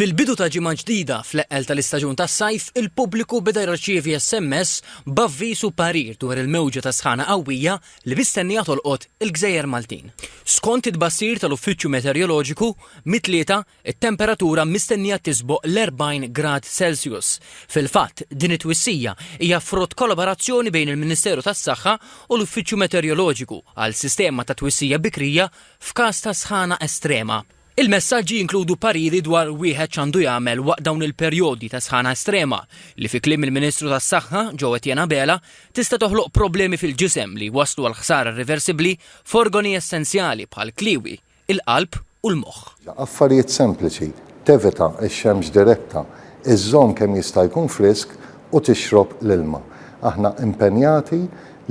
Fil-bidu ta' ġimgħa ġdida fl-eqqel tal-istaġun tas-sajf, il-pubbliku beda jirċievi SMS b'avviż u parir dwar il-mewġa ta' sħana qawwija li mistennija tolqot il-gżejjer Maltin. Skont it-tbassir tal-Uffiċċju Meteoroloġiku, mit-Tlieta, it-temperatura mistennija tisboq l-40 grad Celsius. Fil-fatt, din it-twissija hija frott kollaborazzjoni bejn il-Ministeru tas-Saħħa u l-Uffiċċju Meteoroloġiku għal sistema ta' twissija bikrija f'każ ta' sħana estrema. Il-messaġġi jinkludu pariri dwar wieħed x'għandu jagħmel waqt dawn il-perjodi ta' sħana estrema, li fi kliem il-Ministru tas-Saħħa, Jo Etienne Abela, tista' toħloq problemi fil-ġisem li jwasslu għal ħsara irriversibbli f'orgoni essenzjali bħall-kliewi, il-qalb u l-moħħ. Affarijiet sempliċi, tevita x-xemx diretta, iżżomm kemm jista' jkun frisk u tixrob l-ilma. Aħna impenjati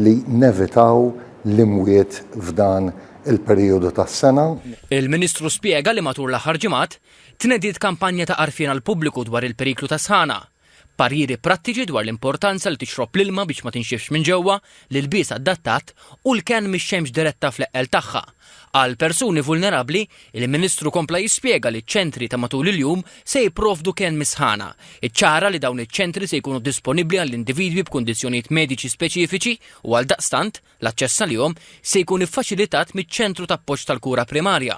li nevitaw l-imwiet f'dan il-perijodu tas-sena. Il-Ministru spjega li matul l-aħħar ġimgħat, tnediet kampanja ta' għarfien għall-pubbliku dwar il-periklu tas-sħana. Pariri prattiċi dwar l-importanza li tixrob l-ilma biex ma tinxifx minn ġewwa, l-ilbies adattat u l-kenn mix-xemx diretta fl-eqqel tagħha. Għal persuni vulnerabbli, il-Ministru kompla jispjega li ċ-ċentri ta' matul il-jum se jipprovdu kenn mis-sħana. Iċċara li dawn iċ-ċentri se jkunu disponibbli għall-individwi b'kundizzjonijiet mediċi speċifiċi u għaldaqstant, L-aċċess għalihom se jkun iffaċilitat miċ-Ċentru ta' Appoġġ tal-Kura Primarja.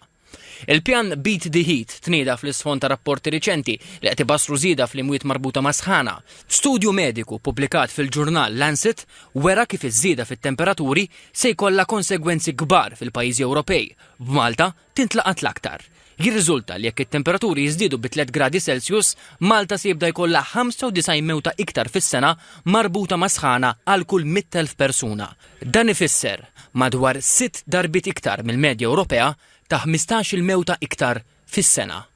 Il-pjan Beat the Heat tnieda fl-isfond ta' rapporti riċenti li qed ibassru żieda fl-imwiet marbuta mas-sħana. Studju mediku ppubblikat fil-ġurnal Lancet wera kif iż-żieda fit-temperaturi se jkollha konsegwenzi kbar fil-pajjiżi Ewropej, b'Malta tintlaqat l-aktar. Jirriżulta li jekk it-temperaturi jiżdiedu bi tlett gradi Celsius, Malta se jibda jkollha 95 mewta iktar fis-sena marbuta ma' sħana għal kull 100,000 persuna. Dan ifisser madwar sitt darbiet iktar mill-medja Ewropea ta' 15-il mewta iktar fis-sena.